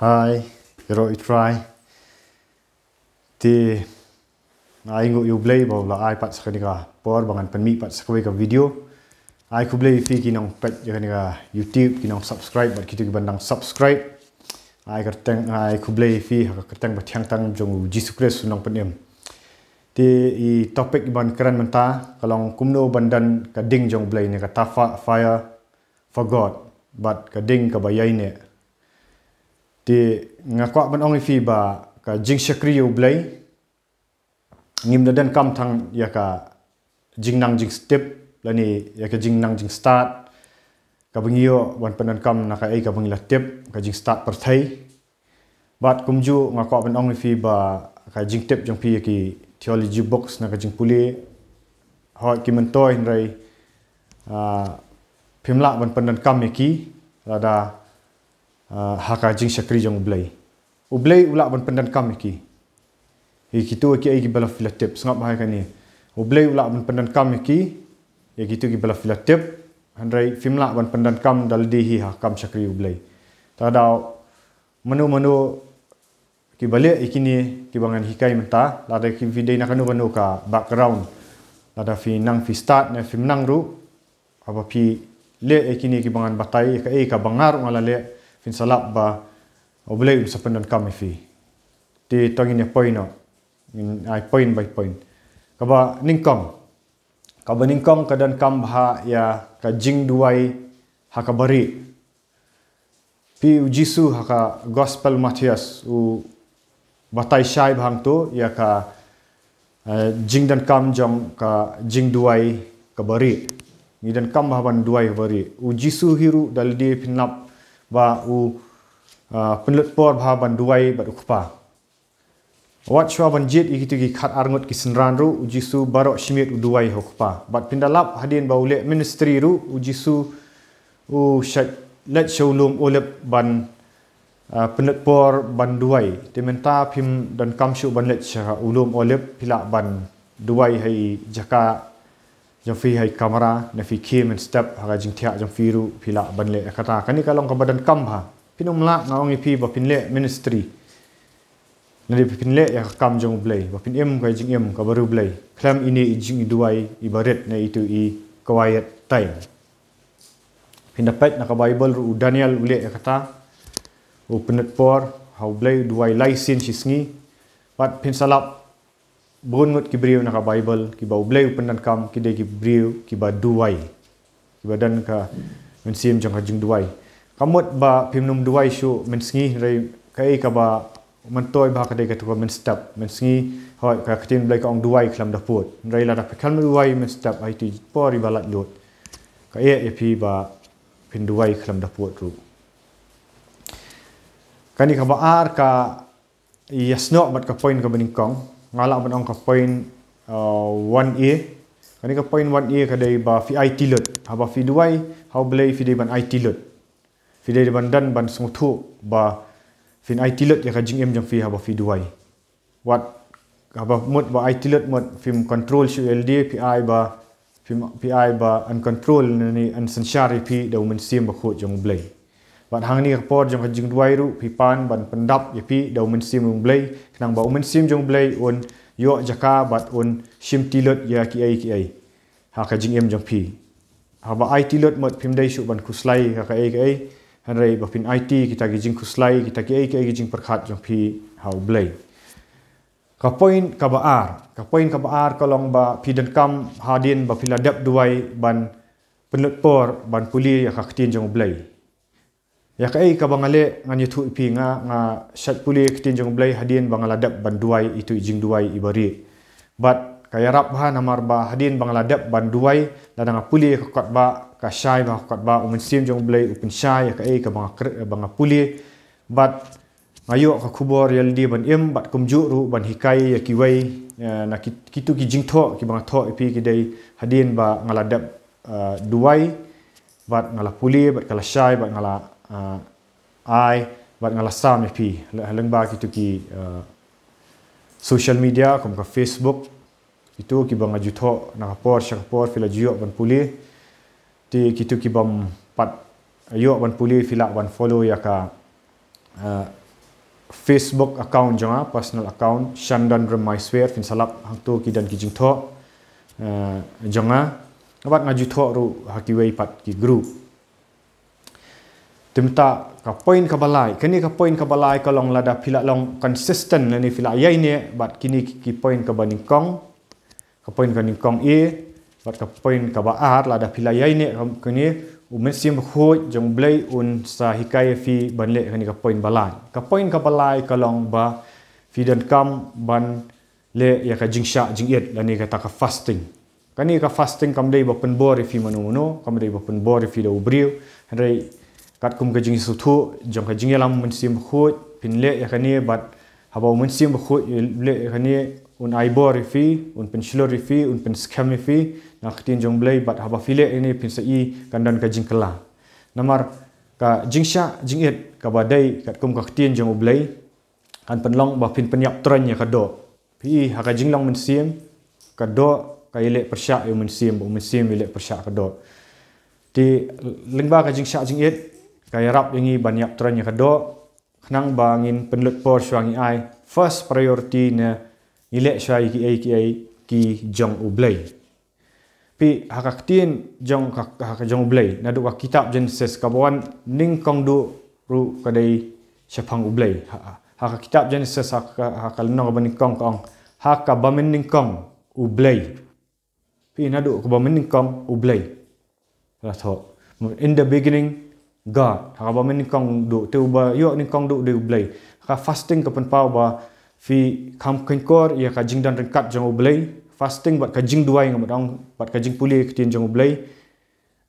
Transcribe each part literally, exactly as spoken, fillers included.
Hi, ïaroh i Trai. Te nga ai nguh ïa U Blei ba u la ai pat sa kane ka por ba ngan pynmih pat sa kawei ka video. Ai khublei ïa phi ki nongpeit ïa kane ka YouTube, ki nongsubscribe bad kito kiba dang subscribe. Ai kyrteng, ai khublei ïa phi ha ka kyrteng bathiang tam jong U Jisu Khrist U Nongpynim. Te i topic ban kren mynta ka long kumno ban don ka ding jong U Blei, ne ka ta fa-, fire for God, bad ka ding kaba ïaineh. Te nga kwah ban ong ïa phi ba ka jingshakri ïa U Blei ngim da donkam tang ïa ka jingnang jingtip lane ïa ka jingnang jingstad kaba ngi ïoh ban pyndonkam na kaei kaba ngi la tip, ka jingstad pyrthei. Bad kumjuh nga kwah ban ong ïa phi ba ka jingtip jong phi ïa ki theology books, na ka jingpule, hooid ki myntoi, hynrei, ah, phim lah ban pyndonkam ïa ki lada, ah, ha ka jingshakri jong U Blei. U Blei u lah ban pyndonkam ïa ki, ïa kito kiei kiba la phi la tip. Sngap bha ïa kane. U Blei u lah ban pyndonkam ïa ki, ïa kito kiba la phi la tip, hynrei phim lah ban pyndonkam da lade hi ha ka kam shakri U Blei. Te lada mano mano kiba leh ïa kine kiba ngan hikai mynta, lada ki phi dei na kano kano ka background, lada phi nang phi stad ne phim nang ruh, haba phi leh ïa kine kiba ngan batai, ïa kaei kaba nga ruh nga la leh, phin sa lap ba U Blei un sa pyndonkam ïa phi. Te to ngin ïa poi noh, ngin ai point by point. Kaba nyngkong, kaba nyngkong ka donkam bha ïa ka jingduwai ha kaba rieh. Phi, U Jisu ha ka Gospel Mathaios u batai shai bha hangto ïa ka, eh, jingdonkam jong ka jingduwai kaba rieh. Ngi donkam bha ban duwai kaba rieh. U Jisu hi ruh da lade phin lap ba u, ah, pynlut por bha ban duwai bad u Kpa. Wat shuwa ban jied ïa kito ki khatar ngut ki synran ruh, U Jisu baroh shi miet u duwai ha u Kpa. Bad phin da lap hadien ba u leh ministry ruh, U Jisu u shait leit sha u lum Olib ban, ah, pynlut por ban duwai. Te mynta phim donkam shuh ban leit sha u lum Olib, phi lah ban duwai ha i jaka jong phi ha i kamra, ne phi khie mynstep ha ka jingthiah jong phi ruh phi lah ban leh ïa kata. Kane ka long kaba donkam bha. Phin ym lah, nga ong ïa phi, ba phin leh ministry, lane ba phin leh ïa ka kam jong U Blei, ba phin im ka jingim kaba riewblei khlem ine i jingduwai iba rit, ne ito i quiet time. Phin da peit na ka Baibl ruh, u Daniel u leh ïa kata, u pynlut por ha U Blei, u duwai lai sien shi sngi. Bad phin sa lap bun ngut ki briew na ka Baibl kiba U Blei u pyndonkam ki dei ki briew kiba duwai, kiba don ka mynsiem jong ka jingduwai. Kam mut ba phim nym duwai shuh mynsngi, hynrei kaei kaba myntoi bha ka dei kato ka mynstep. Mynsngi, hooid, ka ktien Blei ka ong duwai khlem da pud. Hynrei lada phi khlem duwai mynstep ha ito i por iba laitluid, ka eh ïa phi ba phin duwai khlem da pud ruh. Kane kaba ar ka ïasnoh bad ka point kaba nyngkong, nga lah ban ong ka point, uh, one A. Kane ka point one A ka dei ba phi aiti lut. Haba phi duwai ha U Blei phi dei ban aiti lut. Phi dei ban don ban sngewthuh ba phin aiti lut ïa ka jingim jong phi haba phi duwai. Wat haba mut ba aiti lut mut phim control shuh ïa lade, phi ai ba, phim, phi ai ba uncontrol ne unsynshar ïa phi da u Mynsiem Bakhuid jong U Blei. Bad hangne ka por jong ka jingduwai ruh phi pan ban pyndap ïa phi da u Mynsiem jong U Blei, khnang ba u Mynsiem jong U Blei un ïoh jaka bad un shimti lut ïa kiei kiei ha ka jingim jong phi. Haba aiti lut mut phim dei shuh ban khuslai ïa kaei kaei, hynrei ba phin aiti kita ki jingkhuslai, kita kiei kiei ki jingpyrkhat jong phi ha U Blei. Ka point kaba ar, ka point kaba ar ka long ba phi donkam hadien ba phi la dep duwai ban pynlut por ban pule ïa ka ktien jong U Blei. Ïa kaei kaba nga leh ngan ïathuh ïa phi, nga, nga shait pule ïa ka ktien jong U Blei hadien ba nga la dep ban duwai ito i jingduwai iba rieh. Bad ka ïarap bha namar ba hadien ba nga la dep ban duwai, lada nga pule ïa ka kot ba, ka shai bha ka kot ba, u Mynsiem jong U Blei u pynshai ïa kaei kaba nga kre-, ba nga pule. Bad nga ïoh ka khubor ïa lade ban im, bad kumjuh ruh ban hikai ïa kiwei, eh, na ki-, kito ki jingthoh kiba nga thoh ïa phi ki dei hadien ba nga la dep, eh, duwai, bad nga la pule, bad ka la shai, bad nga la, eh, ai, bad nga la sam ïa phi. Ha lyngba kito ki, eh, social media kum ka Facebook, kito kiba nga ju thoh na ka por sha ka por, phi la ju ïoh ban pule. Te kito kibym pat ïoh ban pule, phi lah ban follow ïa ka, eh, Facebook account jong nga, personal account, Shandan Remaiswer, phin sa lap hangto ki don ki jingthoh, eh, jong nga. Bad nga ju thoh ruh ha kiwei pat ki group. Te mynta ka point kaba lai, kane ka point kaba lai ka long lada phi la long consistent lane phi la ïaineh bad kine ki, ki point kaba nyngkong, ka point ka nyngkong A, bad ka point kaba ar, lada phi la ïaineh ka, kane, U Mynsiem Bakhuid jong U Blei un sa hikai ïa phi ban leh kane ka point ba lai. Ka point kaba lai ka long ba phi donkam ban leh ïa ka jingshah jingit lane kata ka fasting. Kane ka fasting kam dei ba pynbor ïa phi mano mano, kam dei ba pynbor ïa phi da u briew. Hynrei katkum ka jingsngewthuh jong ka jingïalam U Mynsiem Bakhuid, phin leh ïa kane bad haba U Mynsiem Bakhuid u leh ïa kane, un ai bor ïa phi, un pynshlur ïa phi, un pynskhem ïa phi na ka ktien jong U Blei, bad haba phi leh ïa kane phin sa i kan don ka jingkylla. Namar ka jingshah jingit kaba dei katkum ka ktien jong U Blei kan pynlong ba phin pynïap tyrwa ïa ka doh. Phi i ha ka jinglong mynsiem, ka doh ka ïaleh pyrshah ïa u mynsiem, bad u mynsiem ïaleh pyrshah ka doh. Te lyngba ka jingshah jingit ka ïarap ïa ngi ban ïap tyrwa ïa ka doh, khnang ba ngin pynlut por shuwa ngi ai first priority ne ngi leh shuwa ïa kiei kiei ki jong U Blei. Phi, ha ka ktien jong ka, ha ka jong U Blei, naduh ka kitab Genesis, kaba wan nyngkong duh ruh ka dei shaphang U Blei. Ha, ha ka kitab Genesis, ha ka, ha ka lynnong kaba nyngkong ka ong, ha kaba mynnyngkong U Blei. Phi, naduh kaba mynnyngkong U Blei. Lah thoh. In the beginning, God. Ha kaba mynnyngkong duh, te uba ïoh nyngkong duh dei U Blei. Ha ka fasting ka pynpaw ba phi kham kyngkor ïa ka jingdon ryngkat jong U Blei. Fasting bad ka jingduwai, nga mut ong, bad ka jingpule ka ktien jong U Blei.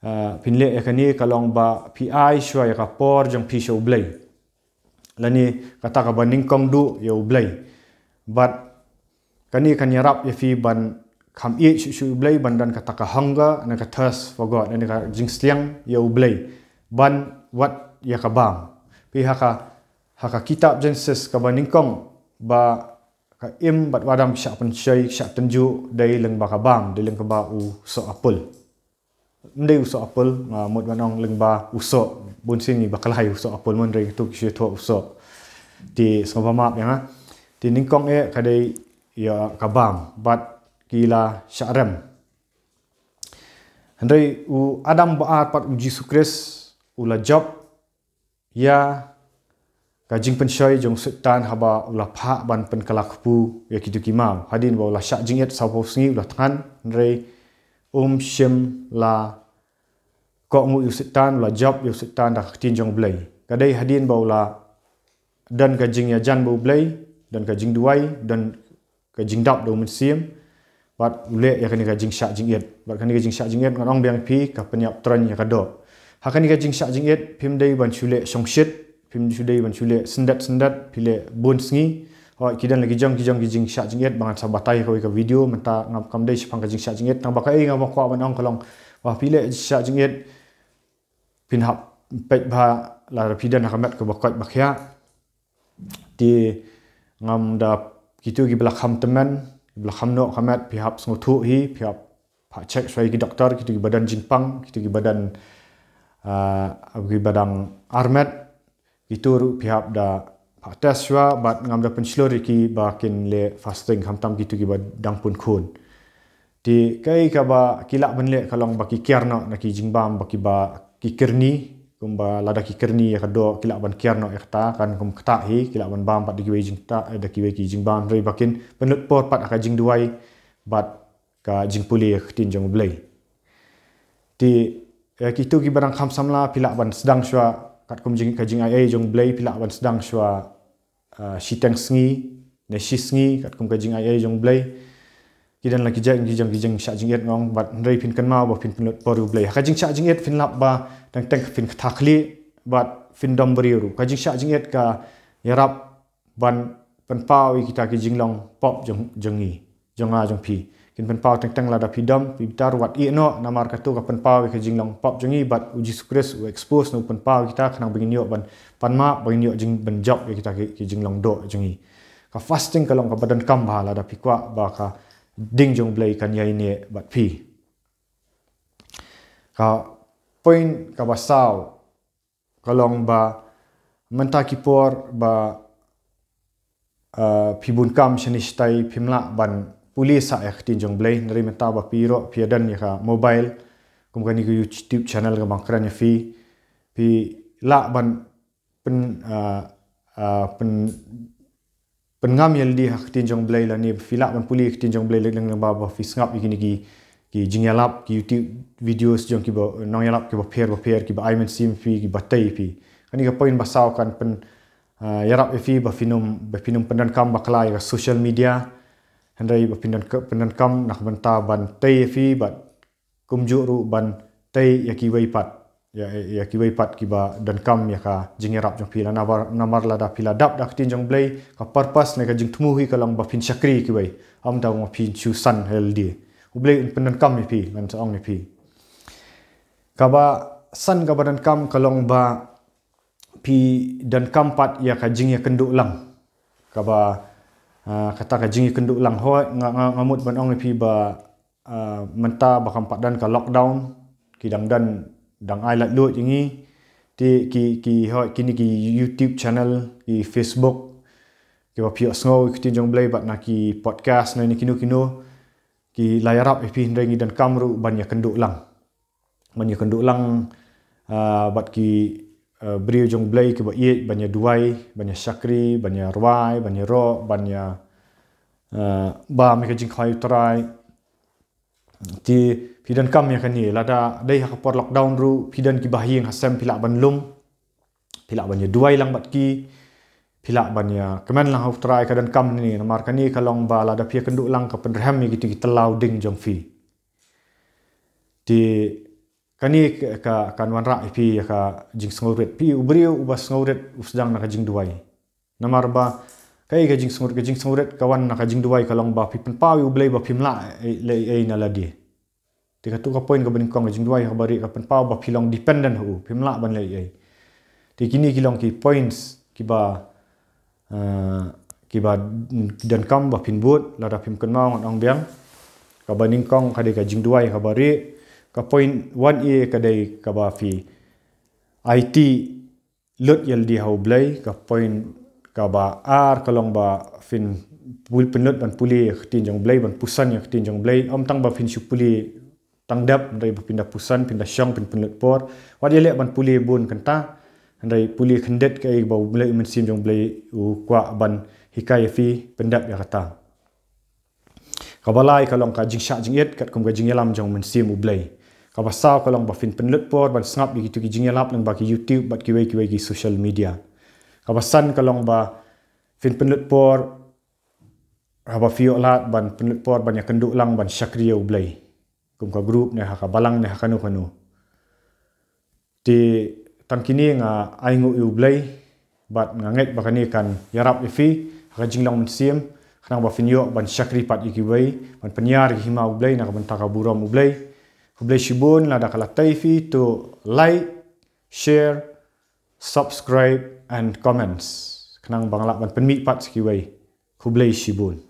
Ah, phin leh ïa kane ka long ba phi ai shuwa ïa ka por jong phi sha U Blei. Lane kata kaba nyngkong duh ïa U Blei. Bad kane kan ïarap ïa phi ban kham ïeit shuh shuh ïa U Blei, ban don kata ka hunger ne ka thirst for God, lane ka jingsliang ïa U Blei, ban wad ïa ka bam. Phi, ha ka, ha ka kitab Genesis kaba nyngkong, ba ka Im bad u Adam ki shah pynshoi, ki shah tynjuh, dei lyngba ka bam, dei lyngba u soh apple. Ym dei u soh apple, nga mut ban ong lyngba u soh, bun sien ngi bakla ïa u soh apple, hynrei to ki shu thoh u soh. Te sngewbha map ïa nga. Te nyngkong eh ka dei ïa ka bam, bad ki la shah rem. Hynrei u Adam ba ar pat u Jisu Khrist u la jop ïa ka jingpynshoi jong u Soitan haba u la phah ban pynkylla kpu ïa kito ki maw. Hadien ba u la shah jingit sawphew sngi u la thngan, hynrei um shym la kohnguh ïa u Soitan, u la jop ïa u Soitan da ka ktien jong U Blei. Ka dei hadien ba u la don ka jingïajan bad U Blei, don ka jingduwai, don ka jingdap da u Mynsiem, bad u leh ïa kane ka jingshah jingit. Bad kane ka jingshah jingit ngan ong biang ïa phi ka pynïap tyrwa ïa ka doh. Ha kane ka jingshah jingit phim dei ban shu leh shongshit, phim shu dei ban shu leh syndet syndet, phi leh bun sngi. Hooid, ki don la ki jong ki jong ki jingshah jingit ba ngan sa batai ha kawei ka video, mynta ngam, kam dei shaphang ka jingshah jingit, tang ba kaei nga kwah ban ong ka long ba phi leh shah jingit, phin hap peit bha lada phi don ha ka met kaba koit ba khiah. Te ngam da, kito kiba la kham tymmen, kiba la kham noh ka met, phi hap sngewthuh hi, phi hap phah check shuwa ïa ki doktor, kito kiba don jingpang, kito kiba don, ah, kiba dang armet, kito ruh phi hap da phah test shuwa, bad ngam da pynshlur ïa ki ba kin leh fasting, khamtam kito kiba dang pun khun. Te kaei kaba ki lah ban leh ka long ba ki kiar noh na ki jingbam ba kiba ki kyrni, kumba lada ki kyrni ïa ka doh ki lah ban kiar noh ïa kata, kan kum ktah hi, ki lah ban bam pat da kiwei jingktah, eh, da kiwei ki jingbam, hynrei ba kin pynlut por pat ha ka jingduwai bad ka jingpule ïa ka ktien jong U Blei. Te, eh, kito kiba dang kham samla phi lah ban sdang shuwa katkum jing, ka jingaiei jong U Blei, phi lah ban sdang shuwa, ah, shiteng sngi ne shi sngi katkum ka jingaiei jong U Blei. Ki don la ki jong ki jong ki jingshah jingit nga ong, bad hynrei phin kynmaw ba phin pynlut por ïa U Blei. Ha ka jingshah jingit phin lap ba teng teng phin ktah khlieh bad phin dom briew ruh. Ka jingshah jingit ka ïarap ban pynpaw ïa kita ki jinglong pop jong, jong ngi, jong nga jong phi. Kin pynpaw teng teng lada phi dom, phi bitar, wat ïeh noh, namar kato ka pynpaw ïa ka jinglong pop jong ngi, bad u Jisu Khrist u expose ne u pynpaw ïa kita khnang ba ngin ïoh ban pan map, ba ngin ïoh jing, ban jop ïa kita ki, ki jinglong doh jong ngi. Ka fasting ka long kaba donkam bha lada phi kwah ba ka ding jong U Blei kan ïaineh bad phi. Ka point kaba saw ka long ba mynta ki por ba uh, phi bun kam shane shatai, phim lah ban pule sah ïa ka ktien jong U Blei, hynrei mynta ba phi ruh phi ïa don ïa ka mobile, kum kane ka YouTube channel kaba nga kren ïa phi, phi lah ban pyn, uh, uh, pyn, pynngam ïa lade ha ka ktien jong U Blei lane phi lah ban pule ka ktien jong U Blei lyngba ba phi sngap ïa kine ki, ki jingïalap, ki YouTube videos jong kiba nongïalap kiba pher ba pher, kiba ai mynsiem phi, kiba tei phi. Kane ka point ba saw kan pyn, uh, ïarap ïa phi ba phin ym, ba phin ym pyndonkam bakla ïa ka social media. Hynrei ba phin don ka, pyndonkam na ka bynta ban tei ïa phi bad kumjuh ruh ban tei ïa kiwei pat, ïa, ïa kiwei pat kiba donkam ïa ka jingïarap jong phi. Namar, namar lada phi la dap da ka ktien jong U Blei, ka purpose ne ka jingthmu hi ka long ba phin shakri ïa kiwei, ym tang ba phin shu san ha lade. U Blei un pyndonkam ïa phi, ngan sa ong ïa phi. Kaba san kaba donkam ka long ba phi donkam pat ïa ka jingïakynduh lang. Kaba, ah, kata ka jingïakynduh lang, hooid, nga, nga, nga mut ban ong ïa phi ba, ah, mynta ba kam pat don ka lockdown, ki dang don, dang ai laitluid ïa ngi. Te ki, ki, hooid, kine ki YouTube channel, ki Facebook, kiba phi ïohsngew ïa ka ktien jong U Blei bad na ki podcast ne kino kino, ki la ïarap ïa phi, hynrei ngi donkam ruh ban ïakynduh lang. Ban ïakynduh lang, ah, bad ki, ah, briew jong U Blei kiba ïeit, ban ïaduwai, ban ïashakri, ban ïarwai, ban ïaroh, ban ïa, ah, bam ïa ka jingkhawai U Trai. Te phi donkam ïa kane, lada dei ha ka por lockdown ruh phi don kiba ha ïing ha sem, phi lah ban lum, phi lah ban ïaduwai lang bad ki, phi lah ban ïakmen lang ha U Trai, ka donkam ne. Namar kane ka long ba lada phi ïakynduh lang ka pynrhem ïa kito ki tlaw ding jong phi. Te kane ka, ka, kan wanrah ïa phi ïa ka jingsngewrit. Phi, u briew uba sngewrit u sdang na ka jingduwai. Namar ba kaei ka jingsngewrit, ka jingsngewrit ka wan na ka jingduwai, ka long ba phi pynpaw ïa U Blei ba phim lah ei, leh ei na lade. Te kato ka point kaba nyngkong, ka jingduwai kaba rieh ka pynpaw ba phi long dependent ha u, phim lah ban leh ei. Te kine ki long ki points kiba, ah, kiba donkam ba phin bud, lada phim kynmaw ngan ong biang. Kaba nyngkong ka dei ka jingduwai kaba rieh, ka point one A ka dei kaba phi aiti lut ïa lade ha U Blei, ka point kaba ar ka long ba phin pul-, pynlut ban pule ïa ka ktien jong U Blei, ban puson ïa ka ktien jong U Blei, ym tang ba phin shu pule tang dep, hynrei ba phin da puson, phin da shong, phin pynlut por. Wat ïaleh ban pule bun kynta, hynrei pule khyndiat kaei ba U Blei, u Mynsiem jong U Blei u kwah ban hikai ïa phi, pyndep ïa kata. Kaba lai ka long ka jingshah jingit katkum ka jingïalam jong u Mynsiem U Blei. Kaba saw ka long ba phin pynlut por ban sngap ïa kito ki jingïalap lyngba ki YouTube bad kiwei kiwei ki social media. Kaba san ka long ba phin pynlut por, haba phi ïoh lad ban pynlut por ban ïakynduh lang ban shakri ïa U Blei, kum ka group ne ha ka balang ne ha kano kano. Te tang kine nga ainguh ïa U Blei bad nga ngeit ba kane kan ïarap ïa phi ha ka jinglong mynsiem, khnang ba phin ïoh ban shakri pat ïa kiwei, ban pynïar ïa ka hima U Blei na ka bynta ka burom U Blei. Khublei shibun, lada ka la tei ïa phi to like, share, subscribe and comments, khnang ba nga lah ban pynmih pat sa kiwei. Khublei shibun.